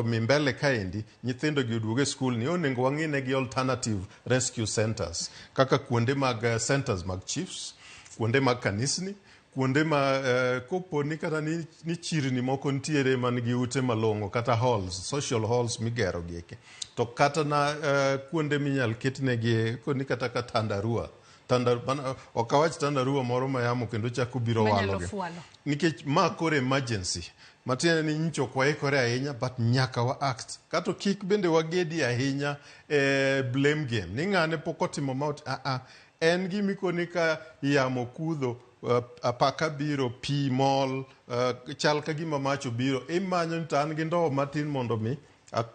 Mondo mi mbele kaendi nyithindo gi oduog e skul ni, onego wang'i ne gi alternative rescue centers kaka kuonde mag centers mag chiefs, kuonde mag kanisni, kuonde ma kopo ni kata ni chirni moko nitiere man gi ute malong'o kata halls, social halls migero gieki, to kata na kuonde minyal ketnegi koni kata ka tandarua ok awach tandarua moro ma yamo kendo chako biro manyalo walogi fwalo. Nikech ma koro emergency, matiende ni nyicho ok waikore ahinya, but nyaka wa act. Kato kik bende wagedi ahinya e blame game ni ng'ane pok otimo ma a en gimikoni ka yamo kudho, apaka biro, pi mol, chal ka gima mach obiro, imanyo ni to an gi ndowo matin mondo mi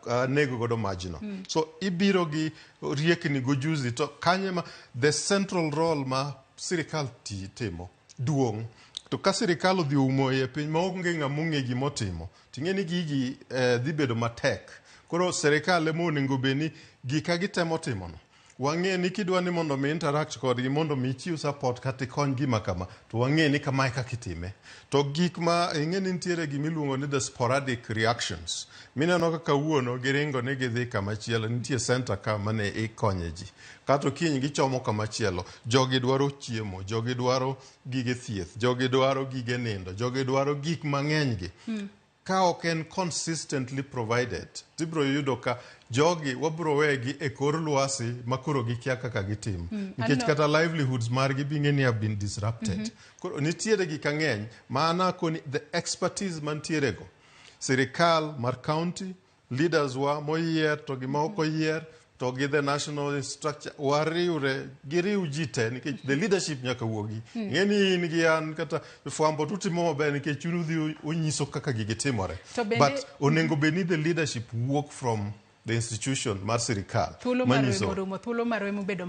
anego godo majno. So ibiro gi riekni gojuzi to kanye ma the central role ma sirikal timo duong'. To ka sirikal odhi oumo iye piny ma onge ng'ama ong'e gimotimo, ting'e ni gigi dhi bedo matek. Koro sirikal ema onego bed ni gika gitemo timono, wang'e ni kidwa ni mondo mi interact kodgi mondo mi ichiw support kata ikony gima kama, to wang'e ni kamae kaka itime. To gik ma ing'e ni nitiere gimiluongo ni the sporadic reactions mineno ka kawuono giringo ni gidhi kamachielo, nitie center ka mane ikonye ji, kato kiny gichomo kamachielo. Jogi dwaro chiemo, jogi dwaro gige thieth, jogi dwaro gige nindo, jogi dwaro gik mang'eny gi. Ka ok en consistently provided, tibiro yudo ka jogi wabiro wegi e kor lwasi ma koro gikia kaka gitim, nikech kata livelihoods margi bing'e ni have been disrupted. Koro nitiere gik ang'eny ma an akoni the expertise mantiere go, sirikal mar county leaders wa moyier to gi ma ok oyier to gi the national structure, wariwre giriw ji te, nikech the leadership nyaka wuogi. Ng'e ni in gi an kata fwambo tutimo maber nikech un udhi unyiso kaka gigi timore. To bende- But onego bed ni the leadership wuok from the institution mar sirikal thuolo mar manyiso wemo rumo, thuolo mar wemo bedo.